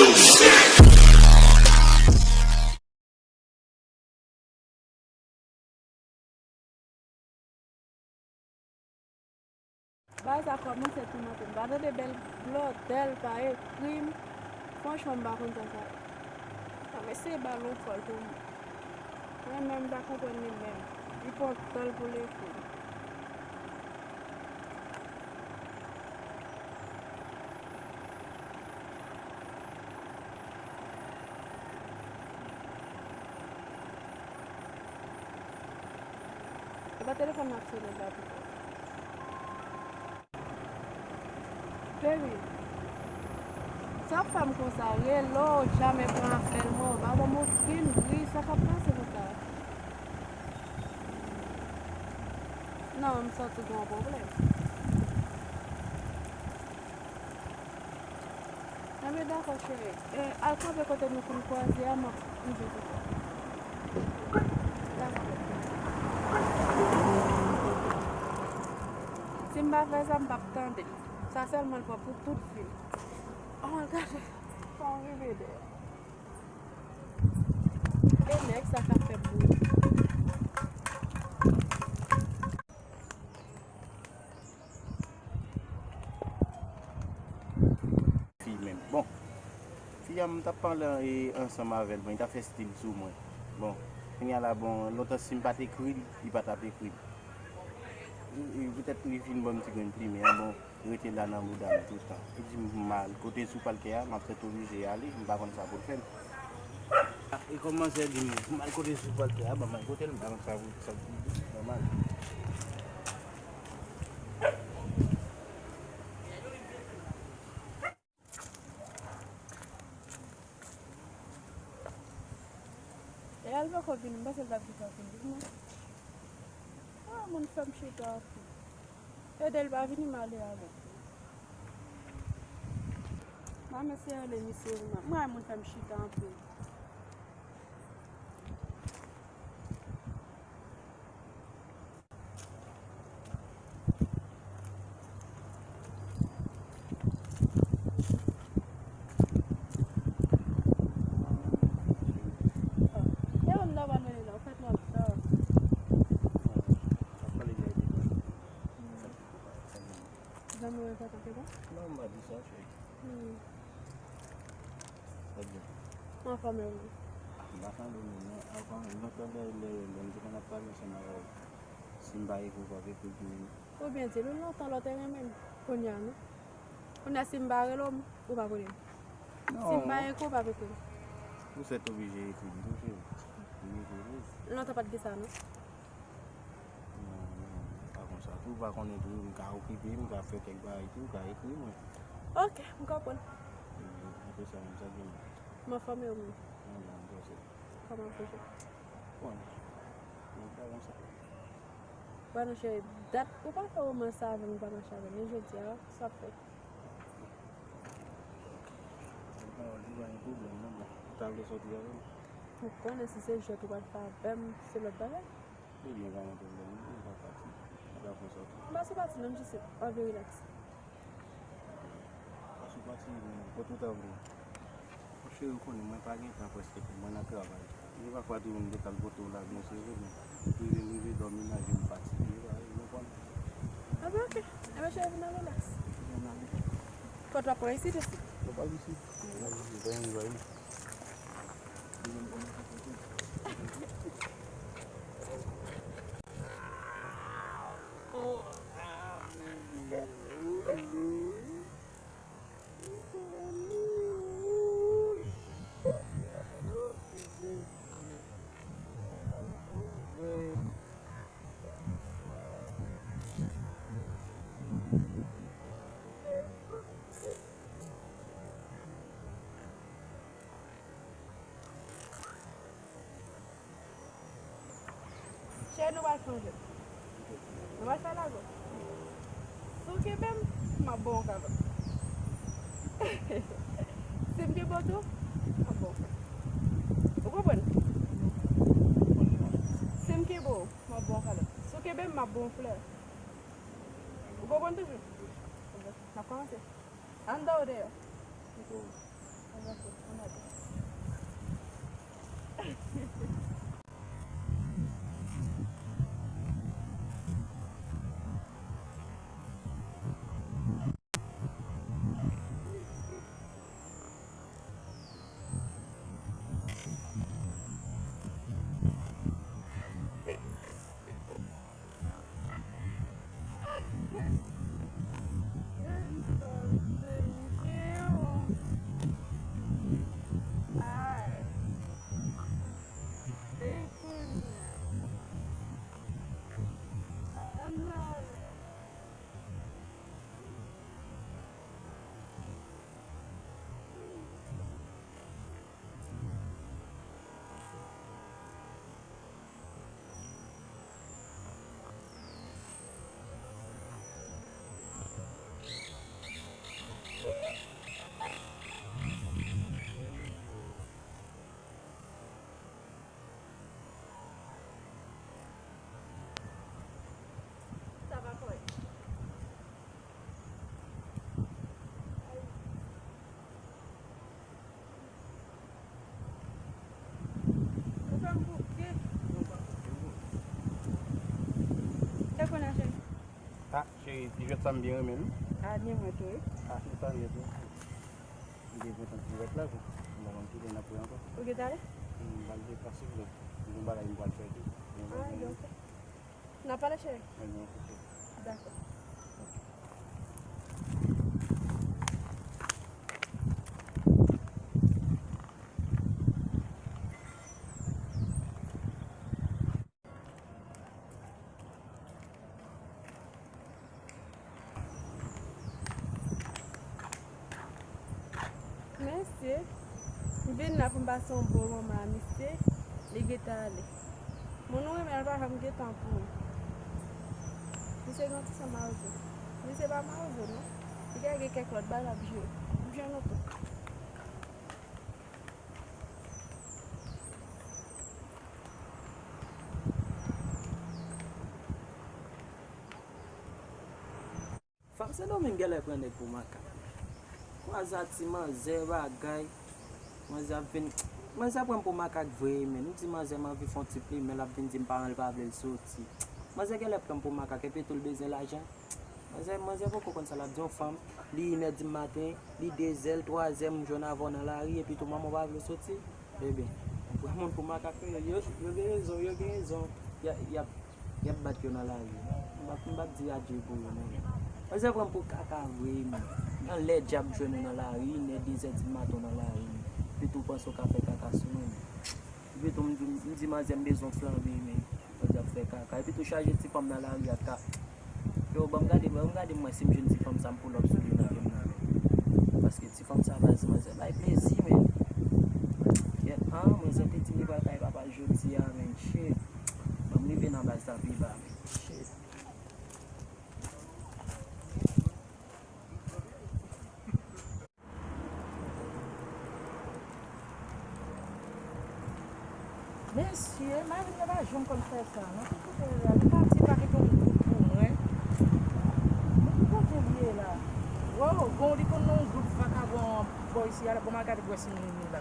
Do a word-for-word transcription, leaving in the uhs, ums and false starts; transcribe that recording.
Bagay sa kòmanse toumante m. M pa tande bèl blòdè l pa ekri m. Franchman, m pa konn sa sa ye. Sa m eseye ba l yon fòl pou mwen. Mwen menm, m pa konprann li menm. Li pran tan l pou l ekri m. E pa telefòn nan ap sonnen la pito. Cheri, sa ap fè m konsa, rele w, jamè pran apèl mwen, ou pa ban m okenn bri, sa k ap pase konsa? Non, m santi gen yon pwoblèm. Enben dakò cheri. E, al kanpe kote nou fin kwaze a, m ap rive kote w. Dakò. Si m pa fè sa, m p ap tande l. Sa sèlman l pran pou tout vi m. Oh, gade. Fò m rive dèyè. E nèg sa k ap fè bri. Fi menm. Bon, fi a m t ap pale e, ansanm avè l, bon, li t ap fè stil sou mwen. Bon, kounye a la, bon, lontan si m pa t ekri l, li pa t ap ekri m. E, e, petèt li fin ban m ti grenn plimen an, bon, rete la nan bouda m tout tan. Li di m pou m al kote sou palkè a, m ap sètoblije ale, m pa konn sa pou l fè m. E kòm manzè di m pou m al kote sou palkè a, ban m al kote l, m pa konn sa pou, sa pou, ban m al. E al poko vini, m panse l t ap gentan vini, non. Ah, moun fè m chita anpil. Ede l pa vini, m ale avè l. M a mesye rele misye, m a, m a moun fè m chita anpil. Zanmi w e kontan ke bon? Non, m pa di sa, cheri. Hmm. Sa byen. Anfòm ou menm? Ah, m pa tande moun non. Avan, lontan lè, lè, lè m te konn ap pale ansanm avè w. Si m pa ekri w, w ap ekri pou mwen. Ou byen di l, lontan lè w te renmen m. Kounye a, non. Kounye a, si m pa rele w, ou pa konnen m. Si m pa ekri w, ou p ap ekri m. Ou sètoblije ekri m tou, cheri. M ekri w tou. Lontan pa t gen sa, non. Non, non, pa konsa tou, ou pa konnen tou, m ka okipe, m ka fè kèk bagay tou, ou ka ekri mwen. Ok, m konprann. Apre sa menm, sa gen. M anfòme w menm. Mwen la, m pase. Kòman w toujou? Bon, mwen pa konsa. Bon, non, cheri, dat ou pa fè romans avè m, ou pa mache avè m, men jodi a, sa w ap fè? Bon, li pa gen pwoblèm, non, bon. Ou ta vle sòti avè m? Ou konnen si se jwèt ou pral fè avè m, se lòt bagay. Ebyen, pa gen pwoblèm, non, m pa pati. M pa fè sòti. M pa sou pati, non, m jis anvi rilaks. Pas ou pati, men kote w ta vle? Cheri, ou konnen mwen pa gen tan prèske pou mwen nan travay. Gen pafwa tou m gentan al kote w la, byen sere, men rive m rive dòmi nan je m fatige, ou konprann? Enben, ok. Enben, cheri, vin nan rilaks. Vin nan rilaks. Kote w ap pran isit osi? Ou pa isit. Mwen pa isit. Cheri, nou pral fè yon jwèt. Nou pral fè lago. Si w kenbe m, m ap ba w yon kalòt. Si m kenbe w tou, m ap ba w yon flè. Ou konprann? Si m kenbe w, m ap ba w yon kalòt. Si w kenbe m, m ap ba w yon flè. Ou konprann toujou? N ap kòmanse. Anndan ou deyò? Anndan. Ah, cheri, ti jwèt sa m byen renmen l. Ah, ni mwen tou, wi. Ah, se sa l ye tou. M te pran ti jwèt la, wi. M pa konn kite n ap wè ankò. Ou gentan ale? M pral depase vre. M gen bagay m pral fè tou. Ah, ok. N ap pale, cheri? Wi, wi, ok. Dakò. Mesye, m vin la pou m pase yon bon moman a misye, li gentan ale. Moun ou renmen an pa janm gen tan pou ou. Misye gen yon ti san mawozo. Misye pa mawozo non. Li ka gen kèk lòt bagay l ap jere. M jwenn ou tou. Fanm Sendomeng genlè pran nèg pou makak. Kwaze a ti manzè bagay. Manzè ap vin. Manzè pran m pou makak vre, men. M di manzè m anvi fè yon ti plimen, l ap vin di m paran l pa vle l soti. Manzè genlè pran m pou makak, epi tou l bezwen lajan. Manzè, manzè poko konn sa l ap di yon fanm. Li inè di maten, li dezè, l twazè, m jwenn avè w nan lari, epi tou manman w pa vle w soti. Ebyen, ou pran moun pou makak, yo, yo, yo gen rezon, yo gen rezon. Y a, y ap, y ap bat yo nan lari. M p ap, m p ap di adje pou yo, non. Manzè pran m pou kaka vre, men. Anlè dyab jwenn ou nan lari, inè, dezè di maten w nan lari, men. Epi tou w panse w ka fè kaka sou mwen, men. Epi tou m di, m di manzè m bezwen flanbe, men. Manzè ap fè kaka. Epi tou chaje ti fanm nan lari a ka. Yo, ban m gade, ban m gade mwen si m jwenn ti fanm sa m pull up sou li nan men m nan, men. Paske ti fanm sa baz manzè bay plezi, men. Yèt, ah, manzè te di li pral kay papa l jodi a, men. Shit. Ban m rive nan baz la pi ba, men. Shit. Mesye, mari m nan pa janm konn fè sa, non. Ki kote l ye la? Li pati pa kite yon goud pou mwen. Men ki kote l ye la? Wow, bon, li konn nan yon gwoup vakabon bò isi a, la, bon, m al gade pou wè si m renmen la.